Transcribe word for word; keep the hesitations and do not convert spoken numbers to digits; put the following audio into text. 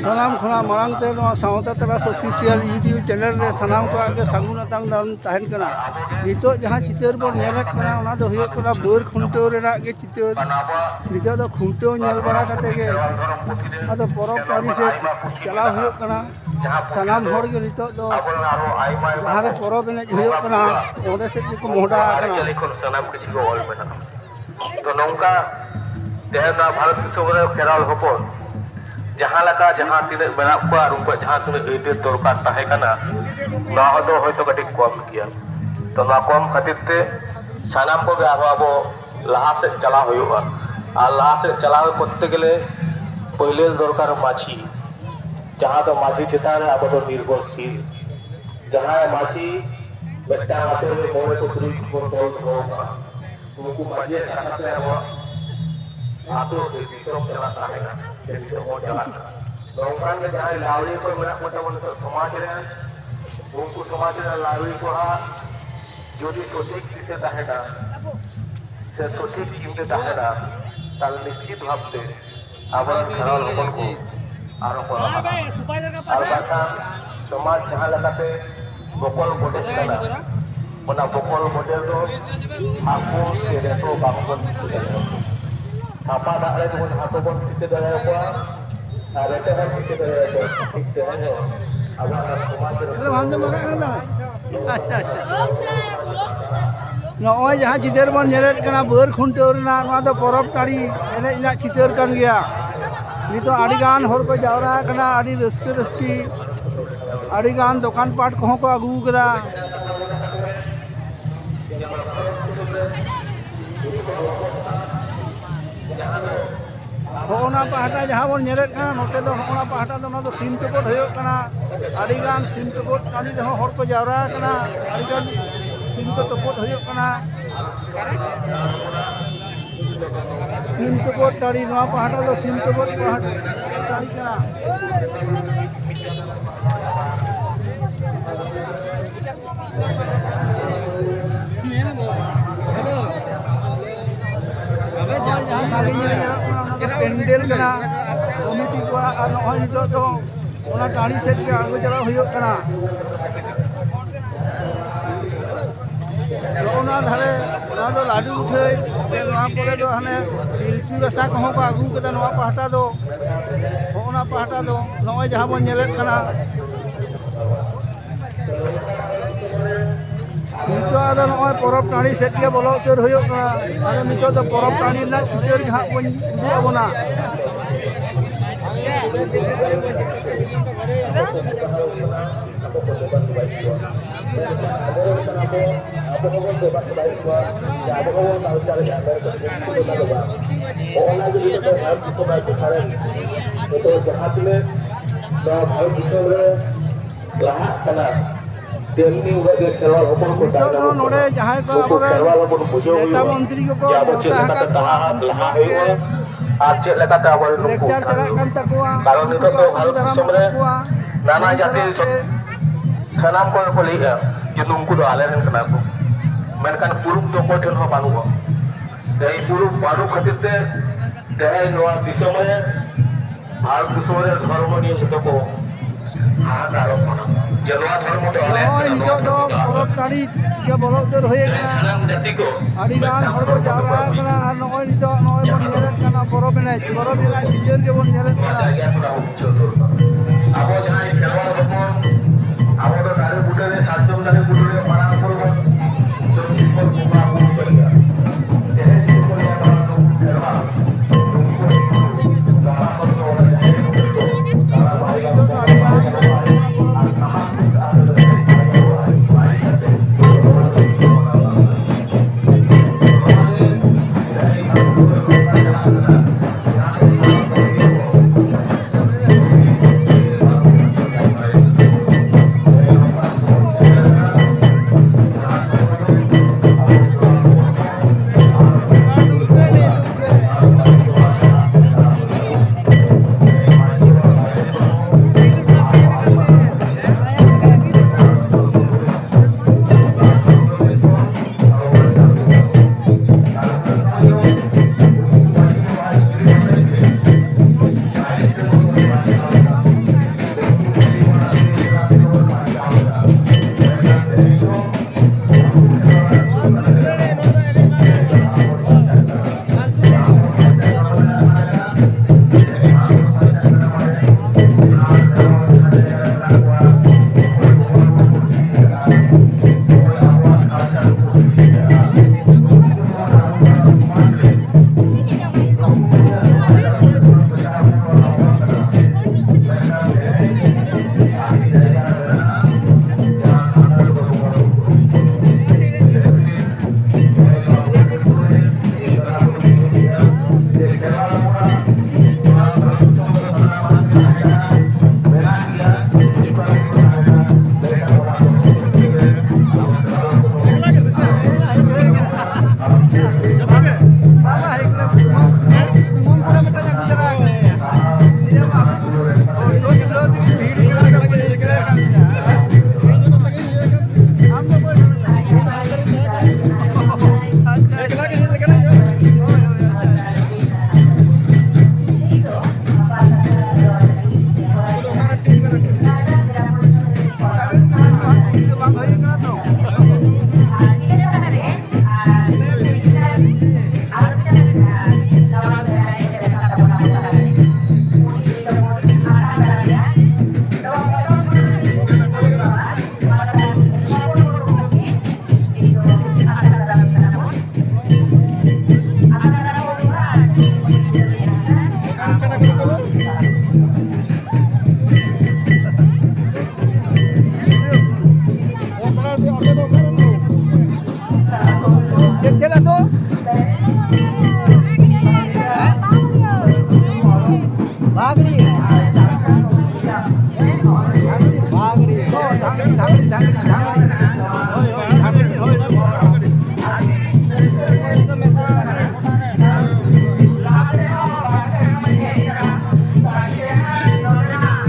ᱥᱟᱱᱟᱢ ᱠᱷᱚᱱᱟᱜ ᱢᱟᱲᱟᱝ ᱛᱮ ᱱᱚᱣᱟ ᱥᱟᱶᱛᱟ ᱛᱟᱨᱟᱥ ᱚᱯᱷᱤᱥᱤᱭᱟᱞ YouTube ᱪᱮᱱᱮᱞ ᱨᱮ ᱥᱟᱱᱟᱢ ᱠᱚᱣᱟᱜ ᱜᱮ ᱥᱟᱹᱜᱩᱱ ᱟᱛᱟᱝ ᱫᱟᱨᱟᱢ ᱛᱟᱦᱮᱱ ᱠᱟᱱᱟ᱾ ᱱᱤᱛᱚᱜ ᱡᱟᱦᱟᱸ ᱪᱤᱛᱟᱹᱨ ᱵᱚᱱ ᱧᱮᱞᱮᱫ ᱠᱟᱱᱟ, ᱚᱱᱟ ᱫᱚ ᱦᱩᱭᱩᱜ ᱠᱟᱱᱟ ᱵᱟᱹᱨ ᱠᱷᱩᱱᱴᱟᱹᱣ ᱨᱮᱱᱟᱜ ᱜᱮ ᱪᱤᱛᱟᱹᱨ᱾ ᱱᱤᱛᱚᱜ ᱫᱚ ᱠᱷᱩᱱᱴᱟᱹᱣ ᱧᱮᱞ ᱵᱟᱲᱟ ᱠᱟᱛᱮ ᱜᱮ ᱟᱫᱚ ᱯᱚᱨᱚᱵᱽ ᱴᱟᱺᱰᱤ ᱥᱮᱫ ᱪᱟᱞᱟᱣ ᱦᱩᱭᱩᱜ ᱠᱟᱱᱟ᱾ ᱥᱟᱱᱟᱢ ᱦᱚᱲ ᱜᱮ ᱱᱤᱛᱚᱜ ᱫᱚ ᱡᱟᱦᱟᱸ ᱨᱮ ᱯᱚᱨᱚᱵᱽ ᱮᱱᱮᱡ ᱦᱩᱭᱩᱜ ᱠᱟᱱᱟ, ᱚᱸᱰᱮ ᱥᱮᱫ ᱜᱮᱠᱚ ᱢᱚᱦᱰᱟ ᱟᱠᱟᱱᱟ᱾ ᱟᱹᱨᱤᱪᱟᱹᱞᱤ ᱠᱷᱚᱱ ᱥᱟᱱᱟᱢ ᱠᱤᱪᱷᱩ ᱜᱮ ᱚᱞ ᱢᱮᱱᱟᱜᱼᱟ᱾ ᱛᱚ, ᱱᱚᱝᱠᱟ ᱛᱮᱦᱮᱧ ᱱᱚᱣᱟ ᱵᱷᱟᱨᱚᱛ ᱫᱤᱥᱚᱢ ᱨᱮ ᱠᱷᱮᱨᱣᱟᱞ ᱦᱚᱯᱚᱱ ᱡᱟᱦᱟᱸ ᱞᱮᱠᱟ ᱡᱟᱦᱟᱸ ᱛᱤᱱᱟᱹᱜ ᱢᱮᱱᱟᱜ ᱠᱚᱣᱟ ᱟᱨ ᱩᱱᱠᱩᱣᱟᱜ ᱡᱟᱦᱟᱸ ᱛᱤᱱᱟᱹᱜ ᱟᱹᱭᱫᱟᱹᱨ ᱫᱚᱨᱠᱟᱨ ᱛᱟᱦᱮᱸ ᱠᱟᱱᱟ, ᱱᱚᱣᱟ ᱫᱚ ᱦᱚᱭᱛᱳ ᱠᱟᱹᱴᱤᱡ ᱠᱚᱢ ᱜᱮᱭᱟ᱾ ᱛᱚ, ᱱᱚᱣᱟ ᱠᱚᱢ ᱠᱷᱟᱹᱛᱤᱨ ᱛᱮ ᱥᱟᱱᱟᱢ ᱠᱚᱜᱮ ᱟᱨᱦᱚᱸ ᱟᱵᱚ ᱞᱟᱦᱟ ᱥᱮᱫ ᱪᱟᱞᱟᱣ ᱦᱩᱭᱩᱜᱼᱟ᱾ ᱟᱨ ᱞᱟᱦᱟ ᱥᱮᱫ ᱪᱟᱞᱟᱣ ᱠᱚᱨᱛᱮ ᱜᱮᱞᱮ ᱯᱳᱭᱞᱳ ᱫᱚᱨᱠᱟᱨ ᱢᱟᱹᱡᱷᱤ, ᱡᱟᱦᱟᱸ ᱫᱚ ᱢᱟᱹᱡᱷᱤ ᱪᱮᱛᱟᱱ ᱨᱮ ᱟᱵᱚ ᱫᱚ ᱱᱤᱨᱵᱷᱚᱨᱥᱤᱞ᱾ ᱡᱟᱦᱟᱸᱭ ᱢᱟᱹᱡᱷᱤ ᱢᱤᱫᱴᱟᱝ ᱟᱛᱳ ᱨᱮ ᱢᱚᱬᱮ ᱠᱚ ᱛᱩᱨᱩᱭ ᱠᱚ ᱛᱚᱞ ᱫᱚᱦᱚ ᱠᱟᱜᱼᱟ, ᱩᱱᱠᱩ ᱢᱟᱹᱡᱷᱤᱭᱟᱜ ᱠᱟᱛᱷᱟ ᱛᱮ ᱟᱵᱚᱣᱟᱜ ᱟᱛᱳ ᱥᱮ ᱫᱤᱥᱚᱢ ᱪᱟᱞᱟᱜ ᱛᱟᱦᱮᱸ ᱠᱟᱱᱟ, ᱥᱮ ᱱᱤᱛᱚᱜ ᱦᱚᱸ ᱪᱟᱞᱟᱜ ᱠᱟᱱᱟ᱾ ᱱᱚᱝᱠᱟᱱ ᱜᱮ ᱡᱟᱦᱟᱸᱭ ᱞᱟᱹᱣᱲᱤᱭᱟᱹ ᱠᱚ ᱢᱮᱱᱟᱜ ᱠᱚ ᱛᱟᱵᱚᱱ ᱱᱤᱛᱚᱜ ᱥᱚᱢᱟᱡᱽ ᱨᱮ, ᱩᱱᱠᱩ ᱥᱚᱢᱟᱡᱽ ᱨᱮᱱ ᱞᱟᱹᱣᱲᱤᱭᱟᱹ ᱠᱚᱣᱟᱜ ᱡᱩᱫᱤ ᱥᱚᱴᱷᱤᱠ ᱫᱤᱥᱟᱹ ᱛᱟᱦᱮᱱᱟ ᱥᱮ ᱥᱚᱴᱷᱤᱠ ᱪᱤᱱᱛᱟᱹ ᱛᱟᱦᱮᱱᱟ, ᱛᱟᱦᱞᱮ ᱱᱤᱥᱪᱤᱛ ᱵᱷᱟᱵᱛᱮ ᱟᱵᱚᱨᱮᱱ ᱠᱷᱮᱨᱣᱟᱞ ᱦᱚᱯᱚᱱ ᱠᱚ ᱟᱨᱦᱚᱸ ᱠᱚ ᱞᱟᱦᱟᱜᱼᱟ᱾ ᱟᱨ ᱵᱟᱝᱠᱷᱟᱱ ᱥᱚᱢᱟᱡᱽ ᱡᱟᱦᱟᱸ ᱞᱮᱠᱟᱛᱮ ᱵᱚᱠᱚᱞ ᱵᱚᱰᱮᱜ ᱠᱟᱱᱟ, ᱚᱱᱟ ᱵᱚᱠᱚᱞ ᱵᱚᱰᱮ ᱫᱚ ᱟᱵᱚ ᱥᱮ ᱨᱮᱫᱚ ᱵᱟᱝᱵᱚᱱ ᱴᱷᱤᱠᱟᱹ ᱫᱟᱲᱮᱭᱟᱜᱼᱟ᱾ ᱥᱟᱯᱟ ᱫᱟᱜ ᱨᱮ ᱡᱮᱢᱚᱱ ᱦᱟᱹᱠᱩ ᱵᱚᱱ ᱴᱷᱤᱠᱟᱹ ᱫᱟᱲᱮᱭᱟᱠᱚᱣᱟ, ᱟᱨ ᱨᱮᱴᱮ ᱦᱚᱸ ᱴᱷᱤᱠᱟᱹ ᱫᱟᱲᱮᱭᱟᱠᱚᱣᱟ᱾ ᱴᱷᱤᱠ ᱛᱮ ᱦᱮᱸ, ᱟᱵᱚᱣᱟᱜ ᱥᱚᱢᱟᱡᱽ ᱨᱮ ᱟᱪᱪᱷᱟ, ᱟᱪᱪᱷᱟ᱾ ᱱᱚᱜᱼᱚᱭ ᱡᱟᱦᱟᱸ ᱪᱤᱛᱟᱹᱨ ᱵᱚᱱ ᱧᱮᱞᱮᱫ ᱠᱟᱱᱟ, ᱵᱟᱹᱨ ᱠᱷᱩᱱᱴᱟᱹᱣ ᱨᱮᱱᱟᱜ, ᱱᱚᱣᱟ ᱫᱚ ᱯᱚᱨᱚᱵᱽ ᱴᱟᱺᱰᱤ ᱮᱱᱮᱡ ᱨᱮᱱᱟᱜ ᱪᱤᱛᱟᱹᱨ ᱠᱟᱱ ᱜᱮᱭᱟ᱾ ᱱᱤᱛᱚᱜ ᱟᱹᱰᱤᱜᱟᱱ ᱦᱚᱲ ᱠᱚ ᱡᱟᱣᱨᱟ ᱟᱠᱟᱱᱟ, ᱟᱹᱰᱤ ᱨᱟᱹᱥᱠᱟᱹ ᱨᱟᱹᱥᱠᱤ, ᱟᱹᱰᱤᱜᱟᱱ ᱫᱚᱠᱟᱱ ᱯᱟᱴ ᱠᱚᱦᱚᱸ ᱠᱚ ᱟᱹᱜᱩ ᱟᱠᱟᱫᱟ᱾ ᱦᱚᱸᱜᱼᱚ ᱱᱟ ᱯᱟᱦᱴᱟ ᱡᱟᱦᱟᱸ ᱵᱚᱱ ᱧᱮᱞᱮᱫ ᱠᱟᱱᱟ, ᱱᱚᱛᱮ ᱫᱚ ᱦᱚᱸᱜᱼᱚ ᱱᱟ ᱯᱟᱦᱴᱟ ᱫᱚ, ᱱᱚᱣᱟ ᱫᱚ ᱥᱤᱢ ᱛᱩᱯᱩᱫ ᱦᱩᱭᱩᱜ ᱠᱟᱱᱟ᱾ ᱟᱹᱰᱤᱜᱟᱱ ᱥᱤᱢ ᱛᱩᱯᱩᱫ ᱴᱟᱺᱰᱤ ᱨᱮᱦᱚᱸ ᱦᱚᱲ ᱠᱚ ᱡᱟᱣᱨᱟ ᱟᱠᱟᱱᱟ, ᱟᱹᱰᱤᱜᱟᱱ ᱥᱤᱢ ᱠᱚ ᱛᱩᱯᱩᱫ ᱦᱩᱭᱩᱜ ᱠᱟᱱᱟ᱾ ᱥᱤᱢ ᱛᱩᱯᱩᱫ ᱴᱟᱺᱰᱤ, ᱱᱚᱣᱟ ᱯᱟᱦᱴᱟ ᱫᱚ ᱥᱤᱢ ᱛᱩᱯᱩᱫ ᱯᱟᱦᱴᱟ ᱴᱟᱺᱰᱤ ᱠᱟᱱᱟ᱾ ᱡᱟᱦᱟᱸ ᱥᱟᱺᱜᱤᱧ ᱨᱮ ᱧᱮᱞᱚᱜ ᱠᱟᱱᱟ, ᱚᱱᱟ ᱫᱚ ᱯᱮᱱᱰᱮᱞ ᱠᱟᱱᱟ᱾ ᱠᱚᱢᱤᱴᱤ ᱠᱚᱣᱟᱜ ᱟᱨ ᱱᱚᱜᱼᱚᱭ ᱱᱤᱛᱚᱜ ᱫᱚ ᱚᱱᱟ ᱴᱟᱺᱰᱤ ᱥᱮᱫ ᱜᱮ ᱟᱬᱜᱚ ᱪᱟᱞᱟᱣ ᱦᱩᱭᱩᱜ ᱠᱟᱱᱟ᱾ ᱱᱚᱜᱼᱚ ᱱᱚᱣᱟ ᱫᱷᱟᱨᱮ, ᱱᱚᱣᱟ ᱫᱚ ᱞᱟᱹᱰᱩ ᱩᱴᱷᱟᱹᱭ, ᱥᱮ ᱱᱚᱣᱟ ᱯᱚᱨᱮ ᱫᱚ ᱦᱟᱱᱮ ᱯᱤᱞᱪᱩ ᱨᱟᱥᱟ ᱠᱚᱦᱚᱸ ᱠᱚ ᱟᱹᱜᱩ ᱠᱟᱫᱟ ᱱᱚᱣᱟ ᱯᱟᱦᱴᱟ ᱫᱚ᱾ ᱦᱚᱸᱜᱼᱚ ᱱᱟ ᱯᱟᱦᱴᱟ ᱫᱚ ᱱᱚᱜᱼᱚᱭ ᱡᱟᱦᱟᱸ ᱵᱚᱱ ᱧᱮᱞᱮᱫ ᱠᱟᱱᱟ, ᱱᱤᱛᱚᱜ ᱟᱫᱚ ᱱᱚᱜᱼᱚᱭ ᱯᱚᱨᱚᱵᱽ ᱴᱟᱺᱰᱤ ᱥᱮᱫ ᱜᱮ ᱵᱚᱞᱚ ᱩᱛᱟᱹᱨ ᱦᱩᱭᱩᱜ ᱠᱟᱱᱟ᱾ ᱟᱫᱚ ᱱᱤᱛᱚᱜ ᱫᱚ ᱯᱚᱨᱚᱵᱽ ᱴᱟᱺᱰᱤ ᱨᱮᱱᱟᱜ ᱪᱤᱛᱟᱹᱨ ᱜᱮ ᱦᱟᱸᱜ ᱵᱚᱱ ᱩᱫᱩᱜ ᱟᱵᱚᱱᱟ᱾ ᱱᱤᱛᱚᱜ ᱡᱟᱦᱟᱸ ᱛᱤᱱᱟᱹᱜ ᱱᱚᱣᱟ ᱵᱷᱟᱨᱚᱛ ᱫᱤᱥᱚᱢ ᱨᱮ ᱞᱟᱦᱟᱜ ᱠᱟᱱᱟ, ᱛᱮᱢᱱᱤ ᱩᱱᱟᱹᱜ ᱜᱮ ᱠᱷᱮᱨᱣᱟᱞ ᱦᱚᱯᱚᱱ ᱠᱚ ᱱᱤᱛᱚᱜ ᱫᱚ ᱛᱟᱭᱱᱚᱢᱚᱜ ᱱᱚᱰᱮ ᱠᱟᱱᱟ᱾ ᱡᱟᱦᱟᱸᱭ ᱠᱚ ᱱᱩᱠᱩ ᱟᱵᱚᱨᱮᱱ ᱠᱷᱮᱨᱣᱟᱞ ᱦᱚᱯᱚᱱ ᱵᱩᱡᱷᱟᱹᱣ ᱱᱮᱛᱟ ᱦᱩᱭᱩᱜᱼᱟ ᱢᱚᱱᱛᱨᱤ ᱠᱚᱠᱚ ᱡᱮ ᱟᱵᱚ ᱪᱮᱫ ᱱᱮᱣᱛᱟ ᱞᱮᱠᱟᱛᱮ ᱟᱠᱟᱫ ᱠᱚᱣᱟ, ᱞᱟᱦᱟ ᱩᱱᱠᱩᱣᱟᱜ ᱦᱩᱭᱩᱜᱼᱟ ᱜᱮ ᱟᱨ ᱪᱮᱫ ᱞᱮᱠᱟᱛᱮ ᱟᱵᱚᱨᱮᱱ ᱱᱩᱠᱩ ᱞᱮᱠᱪᱟᱨ ᱪᱟᱞᱟᱜ ᱠᱟᱱ ᱛᱟᱠᱚᱣᱟ, ᱠᱟᱨᱚᱱ ᱩᱱᱠᱩ ᱱᱤᱛᱚᱜ ᱠᱚ ᱫᱚ ᱟᱛᱟᱝ ᱵᱷᱟᱨᱚᱛ ᱫᱟᱨᱟᱢ ᱫᱤᱥᱚᱢ ᱟᱠᱟᱫ ᱨᱮ ᱠᱚᱣᱟ᱾ ᱱᱟᱱᱟ ᱩᱱᱠᱩ ᱡᱟᱹᱛᱤ ᱥᱟᱞᱟᱜ ᱛᱮ ᱥᱟᱱᱟᱢ ᱠᱚᱜᱮ ᱠᱚ ᱞᱟᱹᱭᱮᱫᱼᱟ ᱡᱮ ᱱᱩᱠᱩ ᱫᱚ ᱟᱞᱮ ᱨᱮᱱ ᱠᱟᱱᱟ ᱠᱚ, ᱢᱮᱱᱠᱷᱟᱱ ᱯᱩᱨᱩᱵ ᱫᱚ ᱚᱠᱚᱭ ᱴᱷᱮᱱ ᱦᱚᱸ ᱵᱟᱹᱱᱩᱜᱼᱟ᱾ ᱛᱮᱦᱮᱧ ᱯᱩᱨᱩᱵ ᱵᱟᱹᱱᱩᱜ ᱠᱷᱟᱹᱛᱤᱨ ᱛᱮ ᱛᱮᱦᱮᱧ ᱱᱚᱣᱟ ᱫᱤᱥᱚᱢ ᱨᱮ ᱵᱷᱟᱨᱚᱛ ᱫᱤᱥᱚᱢ ᱨᱮ ᱫᱷᱚᱨᱢᱚ ᱱᱤᱭᱮ ᱡᱷᱚᱛᱚ ᱠᱚ ᱦᱟᱦᱟᱠᱟᱨᱚᱜ ᱠᱟᱱᱟ ᱡᱮ ᱱᱚᱣᱟ ᱫᱷᱚᱨᱢᱚ ᱫᱚ ᱟᱞᱮᱭᱟᱜ ᱱᱚᱜᱼᱚᱭ ᱠᱟᱱᱟ, ᱱᱚᱣᱟ ᱱᱤᱛᱚᱜ ᱫᱚ ᱫᱷᱚᱨᱢᱚ ᱫᱚ ᱯᱚᱨᱚᱵᱽ ᱟᱞᱮᱭᱟᱜ᱾ ᱴᱟᱺᱰᱤ ᱜᱮ ᱵᱚᱞᱚ ᱩᱛᱟᱹᱨ ᱦᱩᱭ ᱛᱮᱦᱮᱧ ᱟᱠᱟᱱᱟ᱾ ᱥᱟᱱᱟᱢ ᱡᱟᱹᱛᱤ ᱠᱚ ᱟᱹᱰᱤ ᱜᱟᱱ ᱢᱤᱫᱴᱟᱝ ᱦᱚᱲ ᱠᱚ ᱫᱷᱚᱨᱢᱚ ᱡᱟᱣᱨᱟ ᱠᱚ ᱟᱠᱟᱱᱟ ᱟᱨ ᱱᱚᱜᱼᱚᱭ ᱱᱤᱛᱚᱜ ᱱᱚᱜᱼᱚᱭ ᱵᱚᱱ ᱡᱟᱦᱟᱸ ᱧᱮᱞᱮᱫ ᱠᱟᱱᱟ ᱯᱚᱨᱚᱵᱽ ᱮᱱᱮᱡ, ᱯᱚᱨᱚᱵᱽ ᱮᱱᱮᱡ ᱪᱤᱛᱟᱹᱨ ᱜᱮᱵᱚᱱ ᱧᱮᱞᱮᱫ ᱱᱚᱣᱟ ᱠᱟᱱᱟ᱾ ᱡᱟᱭᱜᱟ ᱠᱷᱚᱱᱟᱜ ᱦᱚᱸ ᱢᱩᱪᱟᱹᱫ ᱫᱚᱨᱠᱟᱨ᱾ ᱟᱵᱚ ᱡᱟᱦᱟᱸᱭ ᱠᱷᱮᱨᱣᱟᱲ ᱦᱚᱯᱚᱱ, ᱟᱵᱚ ᱫᱚ ᱫᱟᱨᱮ ᱵᱩᱴᱟᱹ ᱨᱮ, ᱥᱟᱨᱡᱚᱢ ᱫᱟᱨᱮ ᱵᱩᱴᱟᱹ ᱨᱮ ᱢᱟᱨᱟᱝ ᱵᱩᱨᱩ ᱵᱚᱱ ᱥᱚᱨᱡᱤᱛ ᱵᱚᱱ ᱵᱚᱸᱜᱟ ᱵᱩᱨᱩ ᱠᱟᱫᱮᱭᱟ᱾ ᱛᱮᱦᱮᱧ ᱡᱩᱫᱤ ᱠᱚ ᱞᱟᱹᱭᱟ ᱵᱟᱝ ᱱᱩᱠᱩ ᱠᱷᱮᱨᱣᱟᱲ, ᱱᱩᱠᱩ ᱫᱚ ᱜᱟᱯᱟ ᱠᱷᱚᱱ ᱫᱚ ᱚᱱᱟ ᱡᱟᱦᱮᱨ ᱵᱩᱴᱟᱹ ᱫᱚ ᱫᱟᱬᱟ ᱵᱟᱭ ᱜᱟᱱᱚᱜ ᱛᱟᱵᱚᱱᱟ, ᱵᱟᱭ ᱜᱟᱱᱚᱜᱼᱟ᱾ ᱟᱨ ᱥᱟᱢᱟᱡᱽ ᱟᱨ ᱵᱟᱭ ᱜᱟᱱᱚᱜᱼᱟ᱾ ᱪᱮᱫ, ᱪᱮᱫ ᱟᱹᱛᱩ? ᱦᱮᱸ? ᱵᱟᱜᱽᱲᱤ᱾ ᱵᱟᱜᱽᱲᱤ᱾ ᱚ, ᱫᱷᱟᱝᱜᱽᱲᱤ, ᱫᱷᱟᱝᱜᱽᱲᱤ, ᱫᱷᱟᱝᱜᱽᱲᱤ, ᱫᱷᱟᱝᱜᱽᱲᱤ᱾